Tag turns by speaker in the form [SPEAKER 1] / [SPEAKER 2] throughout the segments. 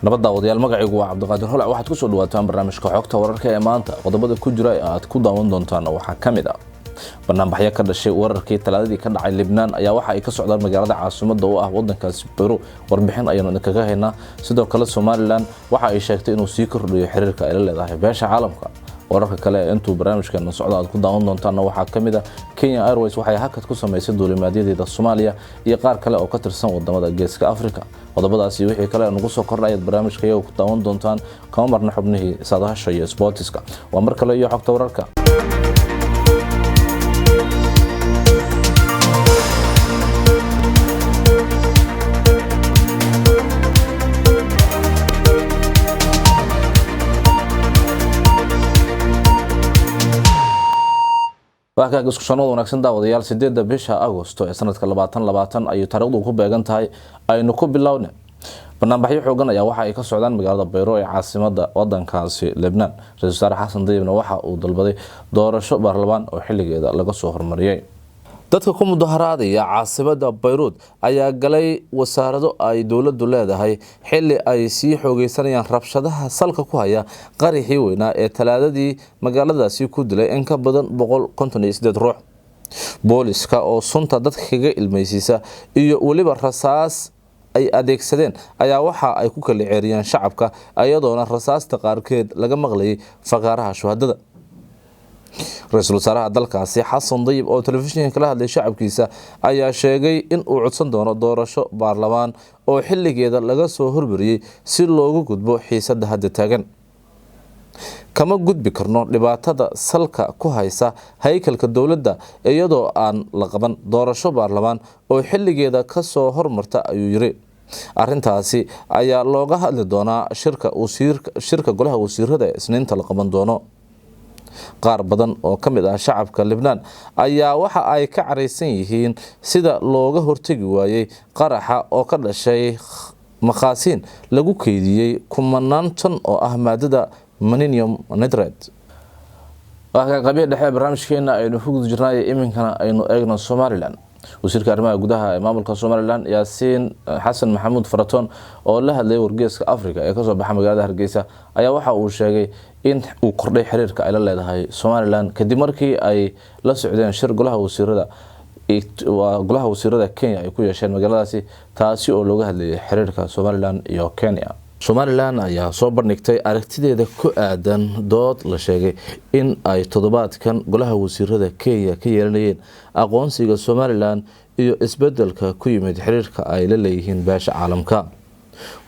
[SPEAKER 1] Nabad daawadayaal, magacaygu waa Cabdiqaadir Holac. Waxaad kusoo dhawaataan barnaamijka xogta wararka ee maanta. Qodobada ku jira ee aad ku daawan doontaan waxaa ka mid ah banaanbaxyo ka dhashay wararkii Talaadadii ka dhacay Libnaan ayaa waxa ay ka socdaan magaalada caasimada oo ah wadankaasi Beru. Warbixin ayaanu idinkaga haynaa. Sidoo kale Somalilan waxa ay sheegtay inuu sii kordhiyo xiriirka ay la leedahay beesha caalamka. Wararka kale ee intuu barnaamijkeena socdo aad ku daawan doontaanna waxaa ka mid ah Kenya Airways waxay hakad ku samaysay duulimaadyadeeda Soomaaliya iyo qaar kale oo ka tirsan wadamada Geeska Afrika. Qodobadaasi wixii kale nagu soo kordhay ayaad barnaamijka iyaga ku daawan doontaan. Kama marna xubnihii saadahasha iyo sboortiska. Waa mar kale iyo xogta wararka. Waakaag isku soo noqod wanaagsan daawadayaal. 8-da bisha Agosto ee sanadka 2020 ayay taariikhdu ku beegan tahay. Aynu ku bilowna banaanbaxyo xoogan ayaa waxa ay ka socdaan magaalada Bayro ee caasimada wadankaasi Lebnaan. Ra-isul wasaare Xasan Dayibna waxa uu dalbaday doorasho baarlamaan oo xilligeeda laga soo hormariyey. Dadka ku mudaharaadaya caasimada Bayruud ayaa galay wasaarado ay dowladu leedahay xili ay sii xoogeysanayaan rabshadaha salka ku haya qarixii weynaa ee Talaadadii magaaladaasi ku dilay in ka badan 158 ruux. Booliska oo sunta dadka kaga ilmeysiisa iyo weliba rasaas ay adeegsadeen ayaa waxa ay ku kala ceeriyeen shacabka, iyadoona rasaasta qaarkeed laga maqlayay fakaaraha shuhadada. Ra-iisul wasaaraha dalkaasi Xasan Dayib oo telefishinka kala hadlay shacabkiisa ayaa sheegay in uu codsan doono doorasho baarlamaan oo xilligeeda laga soo hormariyey si loogu gudbo xiisada hadda taagan. Kama gudbi karno dhibaatada salka ku haysa haykalka dowladda iyadoo aan la qaban doorasho baarlamaan oo xilligeeda kasoo hormarta, ayuu yiri. Arintaasi ayaa looga hadli doonaa shirka golaha wasiirada ee Isniinta la qaban doono. Qaar badan oo ka mid ah shacabka Libnaan ayaa waxa ay ka caraysan yihiin sida looga hortegi waayey qaraxa oo ka dhashay makhaasiin lagu keydiyey kumanaan tan oo ah maadada maninium nitrate. Qabyo dhexe barnaamijkeena aynu ku guda jirnay, iminkana aynu eegno Somalilan. Wasiirka arrimaha gudaha ee maamulka Somalilan Yaasiin Xasan Maxamuud Faratoon oo la hadlayay wargeeska Africa ee kasoo baxa magaalada Hargeysa ayaa waxa uu sheegay in uu kordhay xiriirka ay la leedahay Somalilan kadib markii ay la socdeen shir golaha wasiirada golaha wasiirada Kenya ay ku yeesheen magaaladaasi, taasi oo looga hadlayay xiriirka Somalilan iyo Kenya. Somalilan ayaa soo bandhigtay aragtideeda ku aadan dood la sheegay in ay toddobaadkan golaha wasiirada Kenya ka yeelanayeen aqoonsiga Somalilan iyo isbedelka ku yimid xiriirka ay la leeyihiin beesha caalamka.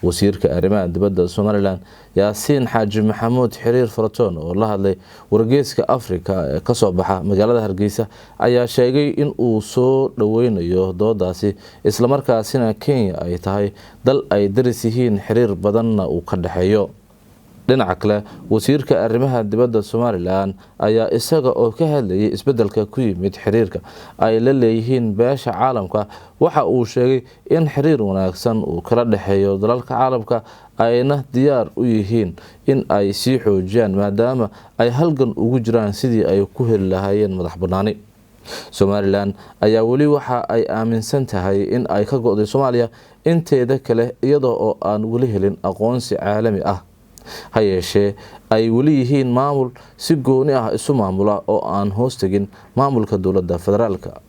[SPEAKER 1] Wasiirka arrimaha dibadda Somalilan Yaasiin Xaaji Maxamuud Xiriir Faratoon oo la hadlay wargeyska Africa ee kasoo baxa magaalada Hargeysa ayaa sheegay in uu soo dhoweynayo doodaasi, islamarkaasina Kenya ay tahay dal ay daris yihiin, xiriir badanna uu ka dhexeeyo. Dhinaca kale, wasiirka arrimaha dibadda Somalilan ayaa isaga oo ka hadlayay isbedelka ku yimid xiriirka ay la leeyihiin beesha caalamka waxa uu sheegay in xiriir wanaagsan uu kala dhexeeyo dalalka caalamka, ayna diyaar u yihiin in ay sii xoojiyaan maadaama ay halgan ugu jiraan sidii ay ku heli lahaayeen madax banaani. Somalilan ayaa weli waxa ay aaminsan tahay in ay ka go-day Soomaaliya inteeda kale, iyada oo aan weli helin aqoonsi caalami ah, ha yeeshee ay weli yihiin maamul si gooni ah isu maamula oo aan hoos tegin maamulka dowladda federaalka.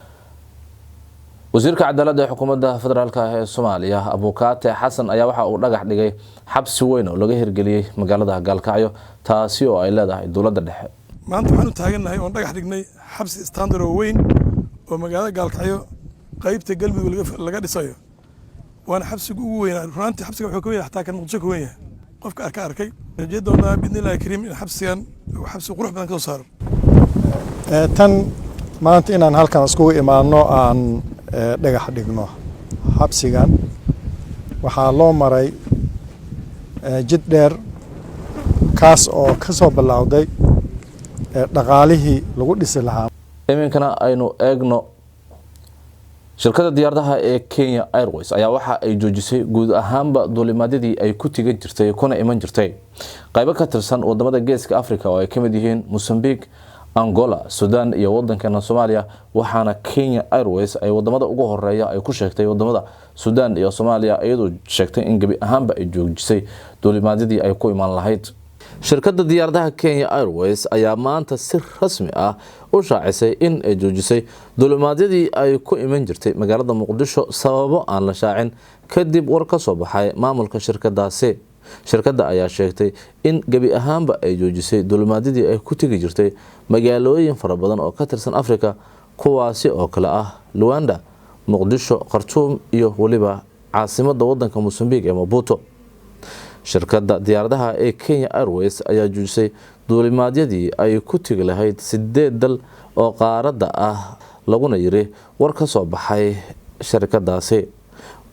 [SPEAKER 1] Wasiirka cadaaladda ee xukuumadda federaalk ee Soomaaliya Abukaate Xasan ayaa waxa uu dhagax dhigay xabsi weyn oo laga hirgeliyey magaalada Gaalkacyo, taasi oo ay leedahay dowladda dhexe.
[SPEAKER 2] Maanta waxaan u taagannahay oon dhagax dhignay xabsi standard oo weyn oo magaalada Gaalkacyo qaybta Galmudug laga dhisayo, waana xabsiga ugu weynaa. Runaantii xabsiga wuxuu ka wen yahay xataa kan Muqdisho ka wen yahay. Qofka arka arkay rajay doonaa biidni Illahi kariim in xabsigan uu xabsi qurux badan ka soo saaro.
[SPEAKER 3] Tan maanta inaan halkan iskugu imaano aan dhagax dhigno xabsigan waxaa loo maray jid dheer, kaas oo ka soo bilowday dhaqaalihii lagu dhisi lahaa.
[SPEAKER 1] Iminkana aynu eegno shirkadda diyaaradaha ee Kenya Airways ayaa waxa ay joojisay guud ahaanba duulimaadyadii ay ku tigan jirtay kuna iman jirtay qaybo ka tirsan wadamada Geeska Africa oo ay ka mid yihiin Mozambique, Angola, Sudan iyo wadankeena Soomaaliya. Waxaana Kenya Airways ay wadamada ugu horeeya ay ku sheegtay wadamada Sudan iyo Soomaaliya, iyadoo sheegtay in gebi ahaanba ay joojisay duulimaadyadii ay ku imaan lahayd. Shirkadda diyaaradaha Kenya Airways ayaa maanta si rasmi ah u shaacisay in ay joojisay duulimaadyadii ay ku iman jirtay magaalada Muqdisho sababo aan la shaacin, kadib war ka soo baxay maamulka shirkadaasi. Shirkadda ayaa sheegtay in gebi ahaanba ay joojisay duulimaadyadii ay ku tegi jirtay magaalooyin fara badan oo ka tirsan Africa, kuwaasi oo kale ah Luanda, Muqdisho, Khartuum iyo weliba caasimadda wadanka Mosambik ee Maputo. Shirkadda diyaaradaha ee Kenya Airways ayaa joojisay duulimaadyadii ay ku tegi lahayd 8 dal oo qaaradda ah, laguna yiri war ka soo baxay shirkadaasi.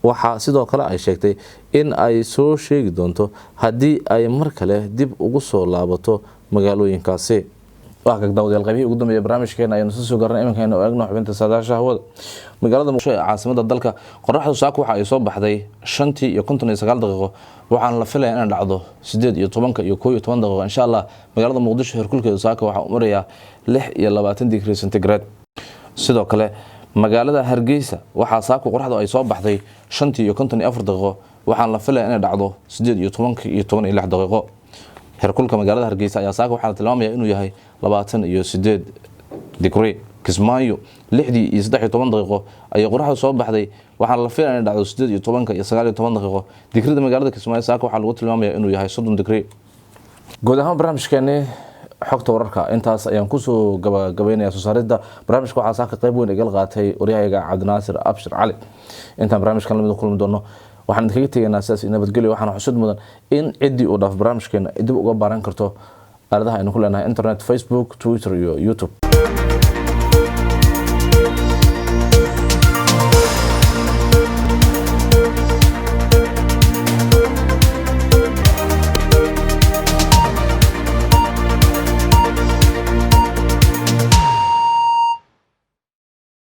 [SPEAKER 1] Waxaa sidoo kale ay sheegtay in ay soo sheegi doonto haddii ay mar kale dib ugu soo laabato magaalooyinkaasi. Waa kag daawadayaal, qaybihii ugu dambeeya barnaamijkeena ayaynu soo gaarnay. Iminka aynu eegno xubinta saadaasha hawada. Magaalada Muqdisho ee caasimada dalka, qoraxdu saaka waxa ay soo baxday 5:59, waxaana la filayaa inay dhacdo 18:11, insha Allah. Magaalada Muqdisho heerkulkeedu saaka waxa uu marayaa 26 degree centigrade. Sidoo kale magaalada Hargeysa waxaa saaka qoraxdu ay soo baxday 5:54, waxaana la filayaa inay dhacdo 18:16. Heerkulka magaalada Hargeysa ayaa saaka waxaa la tilmaamaya inuu yahay 28 degree. Kismaayo 6:13 ayay qoraxdu soo baxday, waxaana la filaya inay dhacdo 18:19. Digrida magaalada Kismaayo saaka waxaa lagu tilmaamaya inuu yahay 30 degree. Guud ahaan barnaamijkeeni xogta wararka intaas ayaan kusoo gabagabeynaya. Soo saaridda barnaamijka waxaa saaka qayb weyn igala qaatay waryahayga Cabdinaasir Abshir Cali. Intaan barnaamijkan lamid kulmi doono, waxaan idinkaga tegaynaa sidaas iyo nabadgelyo. Waxaana xusud mudan in ciddii uu dhaaf barnaamijkeena dib uga baaran karto aaladaha aynu ku leenahay internet, Facebook, Twitter iyo YouTube.